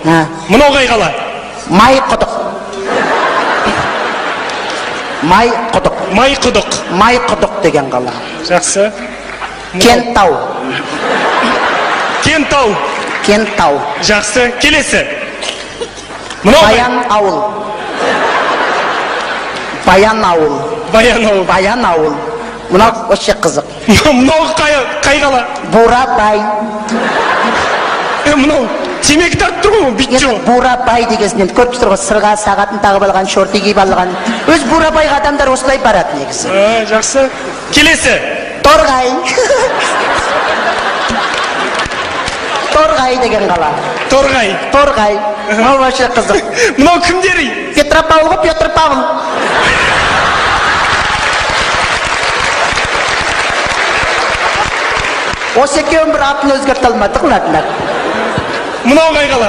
Мынау қай қала? Май құдық. Май құдық. Май құдық. Май құдық деген қала. Жақсы. Кентау. Кентау. Кентау. Жақсы. Келесі. Мынау Баян ауыл. Баян ауыл. Баян ауыл. Баян ауыл. Мынау вообще қызық. Мынау қай қала? Бурабай. Мынау темекі тартып тұр ғой, бүйтіп Енді жүр. Бурабай дегенсін енді көріп тұр ғой, сырға сағатын тағып алған, шорты киіп алған. Өз Бурабайға адамдар осылай барады негізі. Жақсы. Келесі. Торғай. Торғай деген қала. Торғай. Торғай. Мынау вообще қызық. Мынау кімдер? Петропавл ғой, Петр Павел. Осы екеуін бір атын өзгерте алмадық, ладно. Мынау қай қала?